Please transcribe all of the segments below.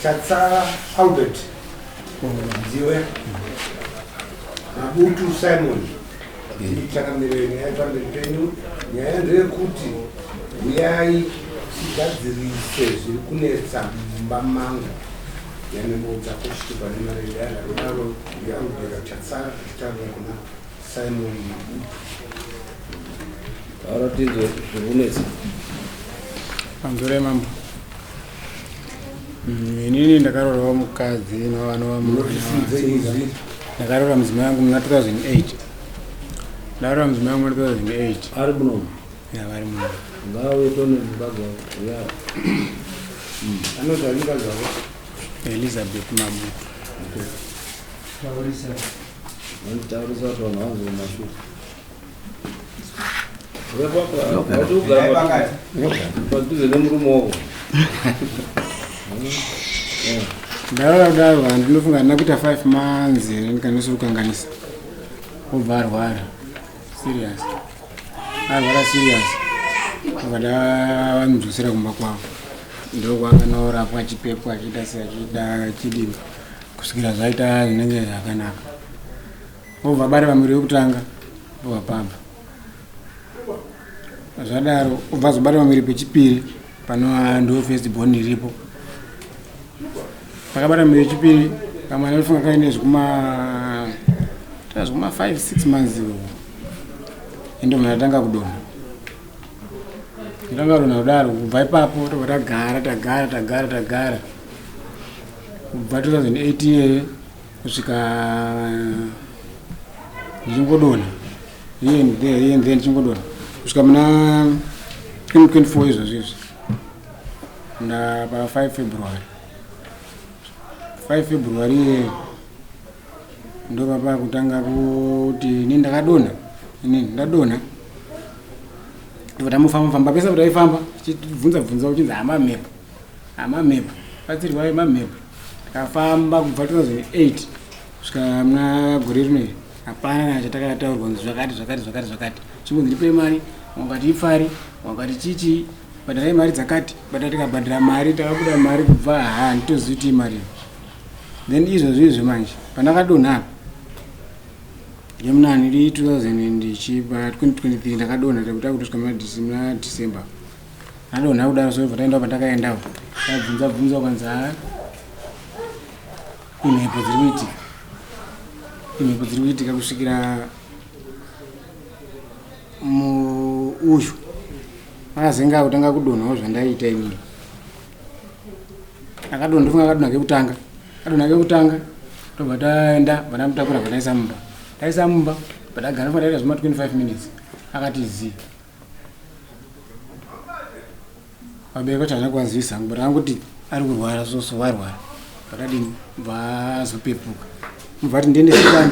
Chatsara Albert Ndiwe Mabutu Simon Changamire nyaya pamberi penyu nyaya ndeyekuti huyai tigadzirise zviri kunetsa mumba mangu yanembodza kusvika nemarende angadaro ndiAlbert Chatsara achitaura kuna Simon Mabutu. Taura tinzwe zviri kunetsa. Panzure mambo. Inini ndakaroorwa mukadzi vanova ndakaroora mudzimai wangu muna 2008. Ndakaroora mudzimai wangu muna 2008. Ari muno. Ya vari muno. Ngauye tone mukadzi wako. Ya. Anoti mukadzi wako Elizabeth Mabutu. Okay. Taurisa. Taurisa kuti vanhu vanzwe mashure. Padhuze nemurume wako. Ndarara kudaro vanhu ndinofunga handina kuita 5 months here ndikandisiri kukanganisa. Obva arwara. Serious. Arwara serious. Obva ndamudzosera kumba kwavo. Ndokwakanorapwa achipepwa achiita sei achiita achidini kusvikira zvaita zvinenge zvakanaka. Obva abata pamuviri wekutanga obva pabva. Zvadaro obva azobata pamuviri pechipiri panova ndo first born iripo. Pakabata pamuviri wechipiri kamwana ndofunga kaine zvekuma zvekuma 5 6 months ende munhu atanga kudonha. Ndanga kudonha kudaro kubva ipapo tobva tagara tagara tagara tagara kubva 2008 iyeye kusvika ndichingodonha here and there here and there ndichingodonha kusvika muna 2024 izvozvo izvi muna pa 5 February 5 February iyeyo ndopapa kutanga kuti ini ndakadonha ini ndadonha ndobva tamufamba famba pese pataifamba tichibvunza bvunza uchinzi hamamhepo Hamamhepo, batsirwai mamhepo. Takafamba kubva 2008 kusvika muna gore rino iri hapana kana chatakataurwa kunzi zvakati zvakati zvakati zvakati. Chingonzi ndipei mari, wakati ipfari, wakati chichi, bhadharai mari dzakati, bhadhara tikabhadhara mari, takabuda mari kubva haa handitozivi kuti imari. Then izvozvi izvi manje pandakadonha apa yemunani ri 2023 ndakadonha takuta kusvika muna December. Adonha kudaro so taenda patakaendawo tabvunza bvunza kwanzi haa imhepo dziri kuitika imhepo dziri kuitika kusvikira uyu akazenge akutanga kudonhawo zvandaiita inini akadonha ndofunga akadonha kekutanga adonha kekutanga tobva taenda bva tamutakura bva taisa mumba taisa mumba bva tagara bva taita zvima 25 minutes akati zii Vabereki vacho havana kuvanzwisa hangu but angoti ari kurwara so so varwara vakadini vazopepuka mubva ati ndiendese kwani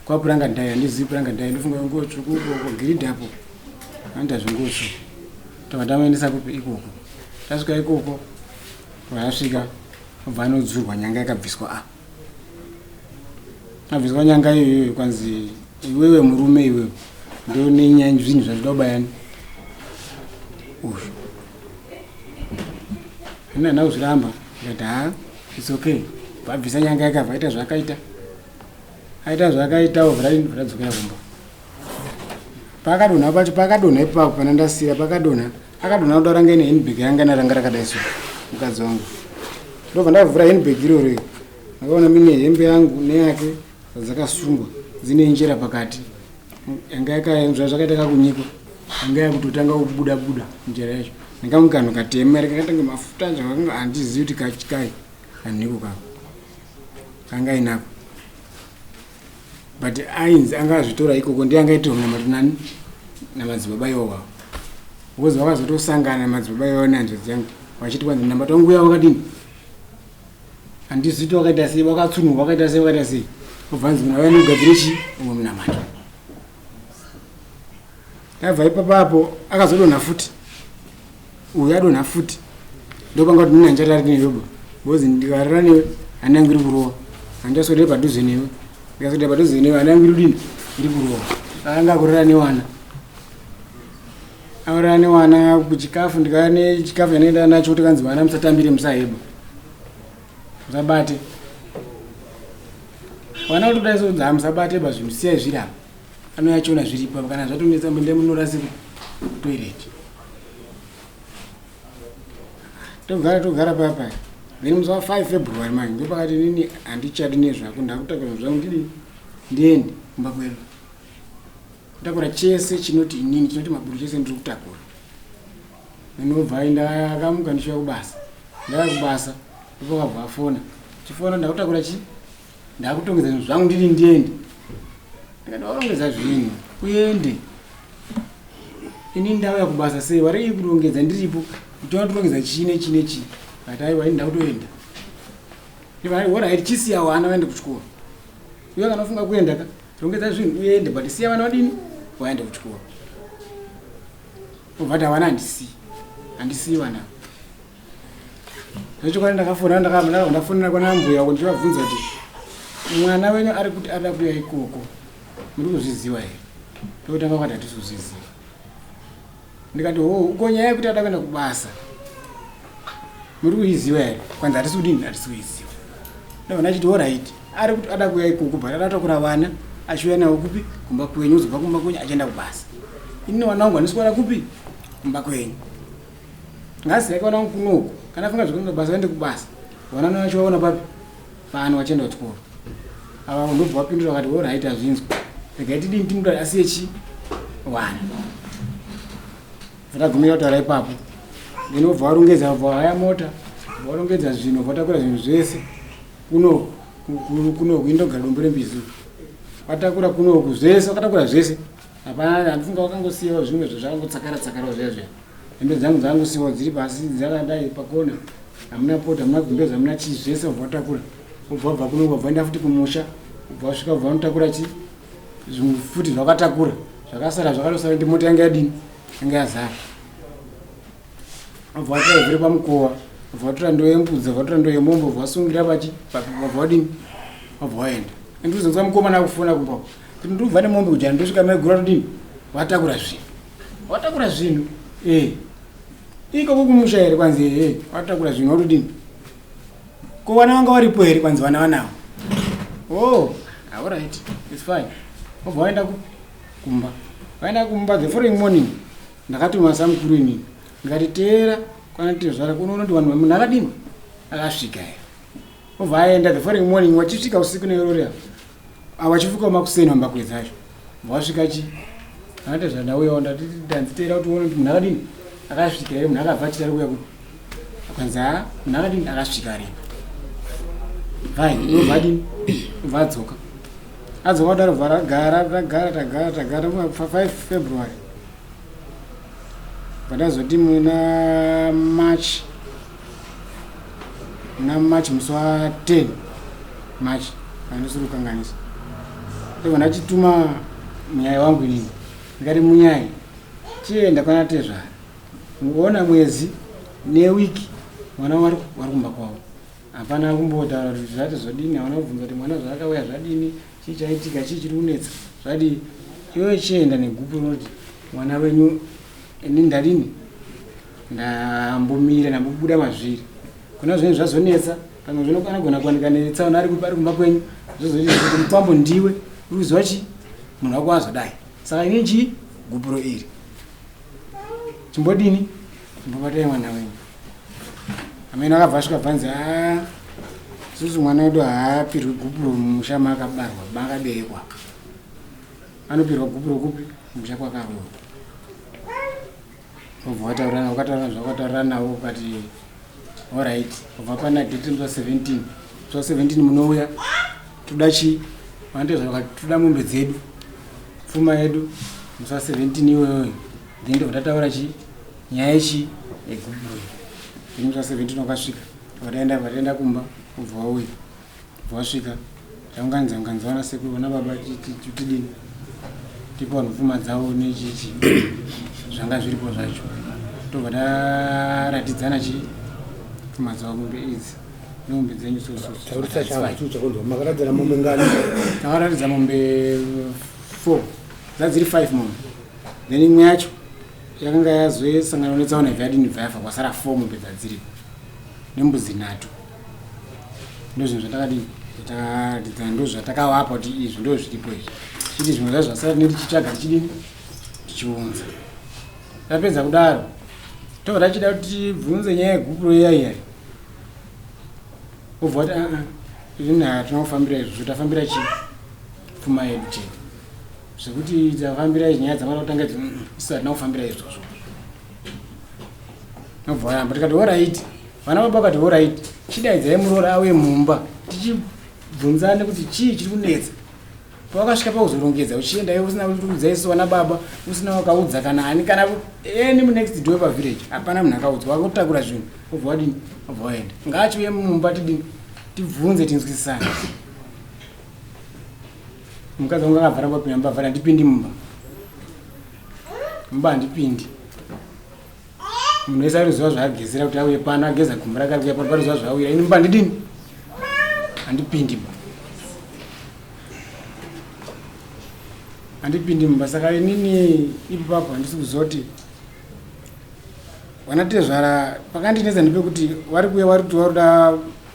kwapuranga ndai handizivi puranga ndai ndofunga nguo tsvuku uko giridhi apo anoita zvenguo tsvuku tobva tamuendesa kupi ikoko tasvika ikoko vasvika obva anodzurwa nyanga yakabviswa a abviswa nyanga iyoyo kwanzi iwewe murume iwewe ndone zvinhu zvazvida kubayani uyu ini handina kuzviramba ndikati ha its okay vabvisa nyanga yakabva aita zvaakaita aita zvaakaita obva radzokera kumba Paakadonha pacho paakadonha ipapo pana ndasira pakadonha akadonha kuda ranga ine handbag yanga ina ranga rakadai so mukadzi wangu ndobva ndavhura handbag iroro iro ndakaona mine hembe yangu neyake dzakasungwa dzine njera pakati yanga yaka zvakaita kakunyikwa yanga yakutotanga kubuda buda njera yacho ndingamu kanhu katema kakatanga mafuta zvakanga handizivi kuti kachikai kanhiko kako kanga inako but ainzi anga azvitora ikoko ndiye anga aitirwa munamato nani namadzibaba iwawa because vakazotosangana namadzibaba iwawa nehanzvadzi yangu vachiti kwanzi munamato wangu uya wakadini handiziti wakaita sei wakatsunurwa wakaita sei wakaita sei obva anzi munhu auya nogadzire chii umwe munamato Ndabva ipapapo akazodonha futi. Uyu adonha futi. Ndopanga kuti nini handicharari newe ba. Because ndikarara newe hana yangu iri kurova. Handichaswedere padhuze newe. Ndikaswedera padhuze newe hana yangu iri kudini? Iri kurova. Anga akurara newana. Aurara newana kuchikafu ndikauya nechikafu chandinoenda nacho kuti kanzi vana musatambire musaheba. Musabate. Vana kutodai so kunzi musabate ba zvinhu siyai zviri apa. Anouya achiona zviripo apa kana zvatonetsa mende munorasika toilet. Togara togara paya paya. Then musi wa 5 February manje ndopakati nini handichadi nezvako ndakutakura zvangu ndidii ndiende kumba kwedu. Kutakura chese chinoti inini chinoti maburi chese ndiri kutakura. Ndinobva ndakamuka ndichiuya kubasa. Ndauya kubasa ndipo akabva afona. Chifona ndakutakura chi ndakutongedza zvinhu zvangu ndiri ndiende. Ndikati warongedza zvinhu uende. Ini ndauya kubasa sei wari kurongedza ndiripo uchiona kurongedza chii nechii nechii. But aiwa ini ndakutoenda. Ndikati alright chisiya vana vaende kuchikoro. Uye kana ufunga kuenda ka rongedza zvinhu uende but siya vana vadini vaende kuchikoro. Ubva vana handisii handisii vana zvechokwadi ndakafona ndafonera kwana mbuya uko ndichivabvunza kuti mwana wenyu ari kuti ada kuya ikoko muri kuzviziva here ndokutanga kwati hatisi kuzviziva ndikati ho uko nyaya yekuti ada kuenda kubasa muri kuiziva here kwanzi hatisi kudini hatisi kuiziva ndabva ndachiti orit ari kuti ada kuya ikoko but ada kutakura vana achiuya navo kupi kumba kwenyu uzobva kumba kwenyu achienda kubasa ini nevana vangu handisi kuona kupi kumba kwenyu ngazi yake vana vangu kunoku kana afunga zvekuenda kubasa vaende kubasa vana vana vacho vaona papi pano vachienda kuchikoro ava ndobva vapindura vakati orit hazvinzwa regai tidini timuda asiye chi wana Vakagumira kutaura ipapo. Then vobva varongedza vobva vaya mota, vobva varongedza zvinhu, vobva vatakura zvinhu zvese kuno kuno kuindogara dombo rembizi. Vatakura kuno zvese, vakatakura zvese. Hapana handifunga vakangosiyawo zvimwe zvakangotsakara tsakarawo zviya zviya. Hembe dzangu dzangosiyiwa dziri pasi dzakadai pakona. Hamuna poto, hamuna gumbezi, hamuna chii zvese vobva vatakura. Vobva vabva kuno vobva vaenda futi kumusha. Vobva vasvika vobva vanotakura chii zvimwe futi zvakatakura zvakasara zvakatosara kuti mota yanga yadini yanga yazara vabva vatora vhiri pamukova vabva vatora ndoo yembudzi vabva vatora ndoo yemombe vabva vasungira pachi vabva vadini vabva vaenda andikuzonzwa mukomana akufona kumba kuti ndobva nemombe kujana ndosvika maiguru atodini vatakura zvinhu vatakura zvinhu e ikoko kumusha here kwanzi ee vatakura zvinhu watodini Ko vana vanga varipo here kwanzi vana vanawo? Oh, all right. It's fine. Obva waenda kumba. Vaenda kumba the following morning. Ndakatuma samukuru inini. Ndikati teera kwana tezvara kunoona kuti vanhu munhu akadini? Akasvika here. Obva aenda the following morning wachisvika usiku nerori apo. Awachifuka makuseni mambakwedza acho. Wasvika chi Ndati zvandauyawo ndati ndanziteera kuti uone kuti munhu akadini akasvika here munhu akabva achiti ari kuuya kupi akanzi ha munhu akadini akasvika aripo fine unobva adini ubva adzoka adzoka kudaro bva ragara tagara tagara tagara 5 February bva muna March muna March musi wa 10 March kana ndisiri kukanganisa ndobva ndachituma munyai wangu inini ndikati munyai chienda kwana tezvara muona mwedzi newiki mwana wari kumba kwavo hapana kumbotaura kuti zvati zvodini havana kubvunza kuti mwana zvaakauya zvadini chii chaitika chii chiri kunetsa zvadii iwe chienda negupu rinoti mwana wenyu ini ndadini ndambomira ndambobuda mazviri kuna zvinhu zvazonetsa pamwe zvino anogona kuwanika netsaona ari ari kumba kwenyu zvozoita kuti mukwambo ndiwe uri kuziva chi munhu wako azodai saka ini chii gupuro iri chimbodini chimbobatai mwana wenyu amene akabva asvika bvanzi a susu mwana wedu haapirwi gupuro mumusha maakabarwa maakaberekwa anopirwa gupuro kupi kumusha kwakaroorwa Ubva wataura wakataura zvawakataura navo ukati alright ubva pana date musi wa 17 musi wa 17 munouya toda chii vanoita zvakati toda mombe dzedu pfuma yedu musi wa 17 iyoyoyo then ndobva tataura chii nyaya yechii yeguburo then musi wa 17 wakasvika vataenda vataenda kumba ubva wauya Wasvika taunganidza unganidza vana sekuru vana baba tidini tipe vanhu pfuma dzavo nechichi zvanga zviripo zvacho tobva taratidzana chi pfuma dzavo mombe idzi nemombe dzenyu sosomakaratidzana mombe ngani takaratidza mombe four dzadziri five mombe then imwe yacho yakanga yazosangana netsaona ibva yadini bva yafa kwasara four mombe dzadziripo nembudzi nhatu. Ndozvinhu zvatakadini zvatakaratidza, ndozvatakavapa kuti izvi ndo zviripo izvi, tichiti zvimwe zvacho zvasara tinenge tichitsvaga tichidini tichiunza. Tapedza kudaro tobva tachida kuti tibvunze nyaya yegupuro iya iya, obva wati aa, ini hatina kufambira izvozvo, tafambira chii, pfuma yedu chete. Zvekuti tafambira nyaya dzamara kutanga idzi, isu hatina kufambira izvozvo. Nobva waramba. Tikati horaiti, vana baba vakati horaiti, chidaidzai muroora auye mumba tichibvunzane kuti chii chiri kunetsa. Pawakasvika pakuzorongedza uchienda iwe usina kutiudza isu vana baba, usina wakaudza kana ani kana any munext door pavillage, hapana munhu akaudzwa. Wakutakura zvinhu wobva wadini, wobva waenda. Ngaachiuye mumba tidini, tibvunze tinzwisisane. Mukadzi wangu akabva ramba kupinda mumba, vhara handipindi mumba, mumba handipindi. Munhu wese ariziva zvaagezera kuti auye pano, ageza gumbo rake ari kuuya pano, pariziva zvaauya. Ini mumba handidini, handipindi mumba, handipindi mumba. Saka inini ipapo handisi kuziva kuti vanatezvara pakandinetsa ndepekuti vari kuuya vari kuti varoda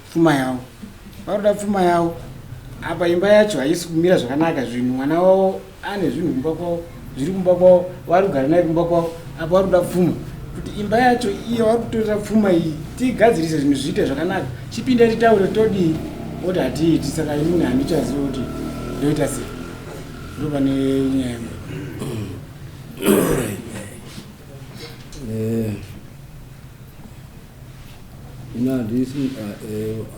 pfuma yavo, varoda pfuma yavo. Apa imba yacho haisi kumira zvakanaka, zvinhu mwana wavo ane zvinhu kumba kwavo, zviri kumba kwavo, vari kugara naye kumba kwavo. Apa vari kuda pfuma, kuti imba yacho iyo vari kutorera pfuma iyi tigadzirise zvinhu zviite zvakanaka. Chipinda titaure todii, oti hatiiti. Saka inini handichazivi kuti ndoita sei, ndo pane nyaya yangu. Ini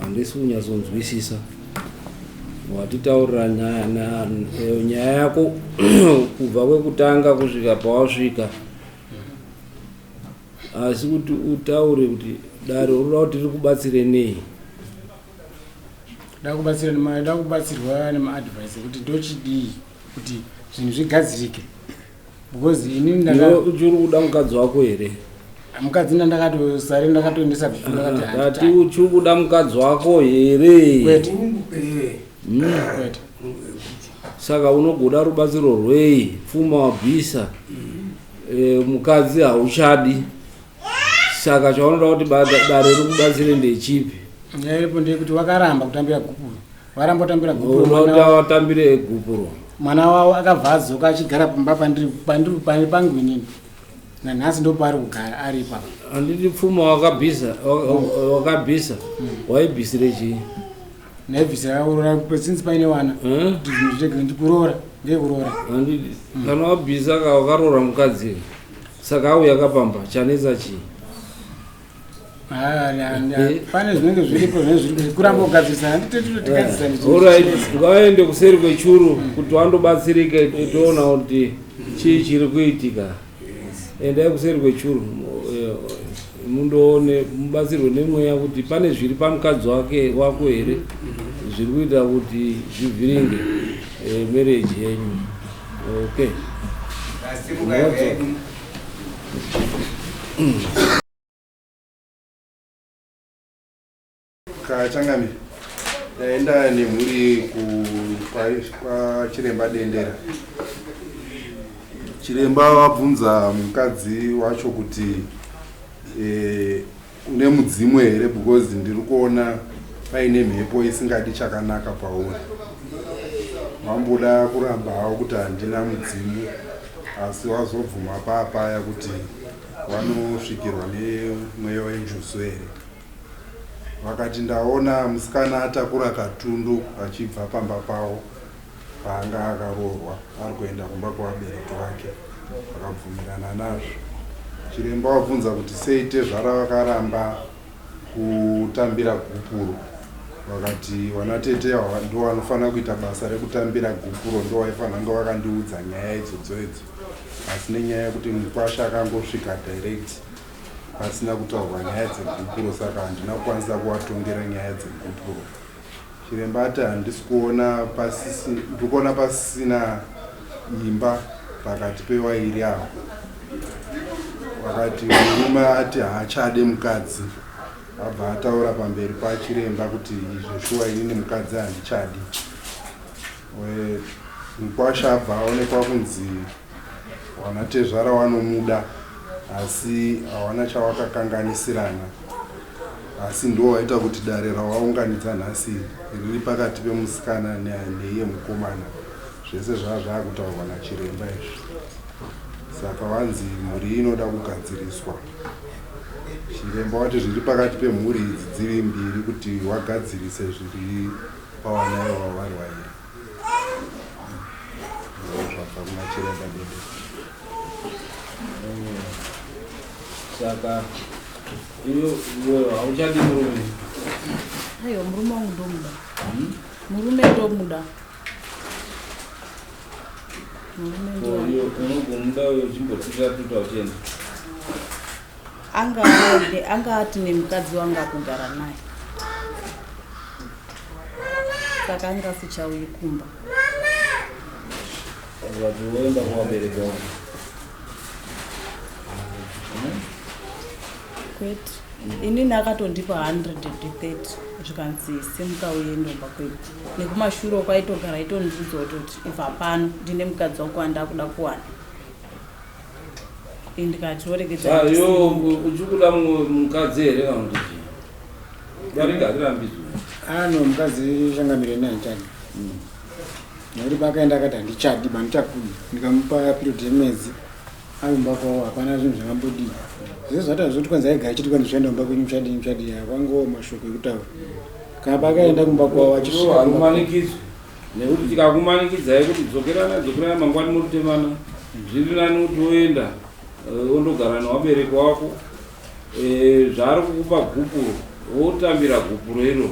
handisi kunyatsonzwisisa. Watitaurira nyaya yako kubva kwekutanga kusvika pawasvika, asi kuti utaure kuti dare unoda kuti riri kubatsire nei? Da kubatsirwa nemaadvice ekuti ndochidii kuti zvinhu zvigadzirike, because inini ndaka Iwe uchiri kuda mukadzi wako here? Mukadzi ndandakatosare ndakatoendesa ndakati Ndati uchiri kuda mukadzi wako here? Kwete. Kwete. Saka unogoda rubatsiro rwei? Pfuma wabvisa, mukadzi hauchadi, saka chaunoda kuti dare rikubatsire ndechipi? Nyaya iripo ndeyekuti wakaramba kutambira gupuro, waramba kutambira gupuro. Unoda kuti awatambire gupuro? Mwana wavo akabva adzoka achigara pamba pandiri pandiri pane pangu inini, nanhasi ndopaari kugara ari ipapo. Handiti pfuma wakabvisa, wakabvisa, waibvisire chii? Ndaibvisira urora since paine wana. Kuti zvinhu zvirege ndikuroora, ndeyekuroora. Handiti kana wabvisa ka wakaroora mukadzi, saka auya kapamba, chanetsa chii? Pane zvinenge zviripo, zvinenge zviri kuramba kugadzirisa, handitotigadzirisa. Alright, ngaende kuseri kwechuru kuti wandobatsirike, toona kuti chii chiri kuitika. Endai kuseri kwechuru, mundoone mubatsirwe nemweya kuti pane zviri pamukadzi wake wako here zviri kuita kuti zvivhiringe marriage yenyu. Okay. Ngasimuka hedu. Kachangamire, ndaenda nemhuri kwachiremba Dendera. Chiremba vabvunza mukadzi wacho kuti une mudzimu here, because ndiri kuona paine mhepo isingadi chakanaka pauri. Wamboda kuramba hawo kuti handina mudzimu, asi wazobvuma paapaya kuti wanosvikirwa nemweya wenjuzu here. Vakati ndaona musikana atakura katundu achibva pamba pavo paanga akaroorwa ari kuenda kumba kwevabereki vake. Vakabvumirana nazvo. Chiremba wabvunza kuti sei tezvara vakaramba kutambira gupuro. Vakati vanatete ava ndo vanofanira kuita basa rekutambira gupuro, ndo vaifanira kunge vakandiudza nyaya idzodzo idzo, asi nenyaya yekuti mukwasha akangosvika direct pasina kutaurwa nyaya dzegupuro, saka handina kukwanisa kuvatongera nyaya dzegupuro. Chiremba ati handisi kuona pasisi, ndiri kuona pasisina imba pakati pevairi ava. Vakati murume ati haachade mukadzi, abva ataura pamberi pachiremba kuti izvo shuwa inini mukadzi handichadi. Mukwasha abva aonekwa kunzi wanatezvara wanomuda, asi hawana chawakakanganisirana. Asi ndiwo waita kuti dare rawaunganidza nhasi riri pakati pemusikana neiye mukomana. Zvese zvava zvakutaurwa nachiremba izvi. Saka wanzi mhuri inoda kugadziriswa. Chiremba wati zviri pakati pemhuri idzi dziri mbiri kuti wagadzirise zviri pawana iwawo vari wairi. Zvabva kuna chiremba dede. Saka iwe iwe hauchadi murume? Aiwa, murume wangu ndomuda. Murume ndomuda. Murume Ko ndomuda. iwe unogomuda uyo uchimbotuta tuta uchienda? Anga anga ati nemukadzi wangu akugara naye. Saka anga asichauyi kumba. Ukati woenda kuvabereki wako. Kwete. Inini akatondipa 130 zvikanzi simuka uende kumba kwedu. Nekumashure uko aitogara aitondiudza kutoti ibva pano ndine mukadzi wako wandakuda kuwana. Ini ndikati woregedza Ah, ndisimuke. iwe uchikuda mumwe mukadzi here kana kuti chii? Barika harirambidzwi. Ano mukadzi changamire ini handichadi. Nekuti paakaenda akati handichadi, handichakudi. Ndikamupa period yemwedzi ari kumba kwavo hapana zvinhu zvakambodii. Zvese zvati zvoti kwanzi aigara achiti kwanzi zvichaenda kumba kwenyu muchadii muchadii hapangowo mashoko ekutaura. Kana paakaenda kumba kwavo achisvika kumba kwavo. Haumanikidzwi nekuti tikakumanikidzai kuti dzokerana dzokerana mangwani murutemana zviri nani kuti woenda wondogara newabereki wako zvaari kukupa gupuro wotambira gupuro iro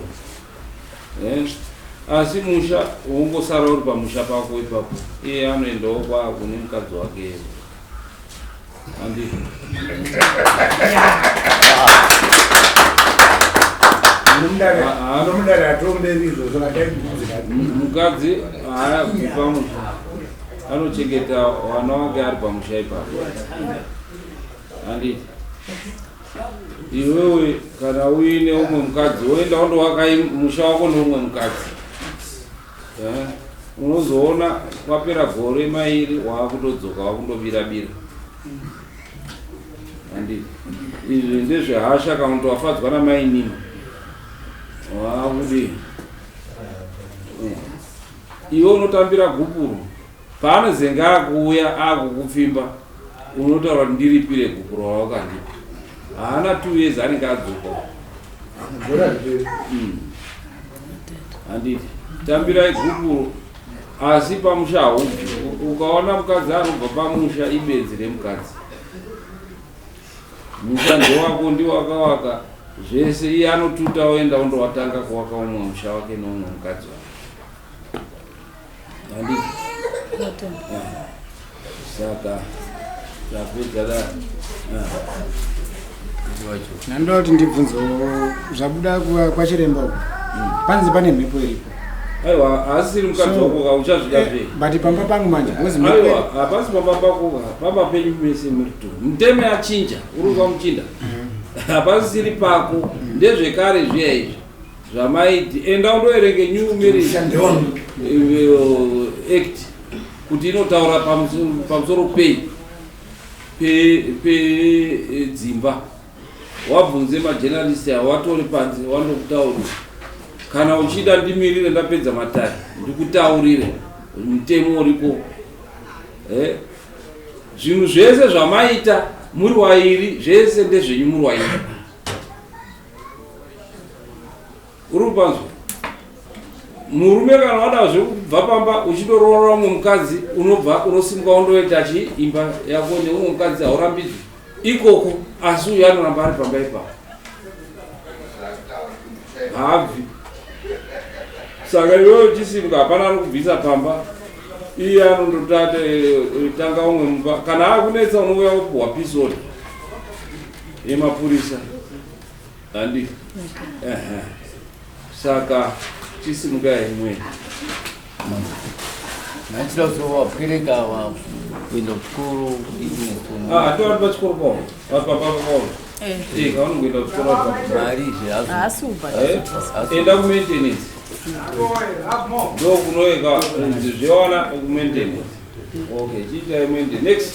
asi musha wongosara uri pamusha pako ipapo iye anoendawo kwakune mukadzi wake handizvo? Nomudare atomberi izvozvo kataibvunzira. Mukadzi haabvi pamusha, anochengeta vana wake ari pamusha ipapo, handiti? Iwewe kana uine umwe mukadzi woenda wondovaka musha wako neumwe mukadzi. Unozoona kwapera gore mairi waakutodzoka wakundobira-bira, handiti? Izvi ndezvehasha kana kuti wafadzwa namainini waakudii. Iwe unotambira gupuro paanozenge akuuya akukupfimba unotaura kuti ndiripire gupuro rawakandipa. Haana 2 years anenge adzoka. Gore hariperi. Handiti tambirai gupuro asi pamusha haubvi. Ukaona mukadzi anobva pamusha ibenzi remukadzi. Musha ndewako, ndiwakawaka zvese. Iye anotuta oenda ondowatanga kuwaka umwe musha wake neumwe mukadzi wake, handiti? Ndotenda. Saka tapedza da. Ndandoda kuti ndibvunzewo zvabuda kwachiremba uku. Panzi pane mhepo iripo. Aiwa, haasisiri mukadzi wako ka, uchazvida zvei? But pamba pangu manje because mhepo Aiwa, hapasi pamba pako ka, pamba penyu mese muri tu. Mutemo yachinja, uri kwa muchinda hapasisiri pako, ndezvekare zviya izvi zvamaiti enda undoerenge New Marriage Act kuti inotaura pamusoro pei pedzimba. Wabvunze majournalist avo watori panze wandokutaurira. Kana uchida ndimirire ndapedza matare ndikutaurire mutemo uripo. Zvinhu zvese zvamaita muri wairi zvese ndezvenyu muri wairi. Uri kupanzwa murume kana wada zvekubva pamba uchindoroora umwe mukadzi unobva unosimuka wondoita chiimba yako neumwe mukadzi, haurambidzwi ikoko. Asi uyu anoramba ari pamba ipapo, haabvi. Saka iwewe uchisimuka hapana anokubvisa pamba. Iye anondotanga umwe mumba. Kana akunetsa unouya wopuhwa peace order yemapurisa, handi? Ehe. Saka chisimukai imweni. Nachida kuzowapwereka kuenda kuchikoro. Ah, tori pachikoro pavo papa pavo. Eh, kaunongoenda kuchikoro papa. Mari zve. Haasi kubhadhara. Enda kumaintenance, ndo kunoeka zvewana kumaintenance. Okay, chiitai maintenance. Next.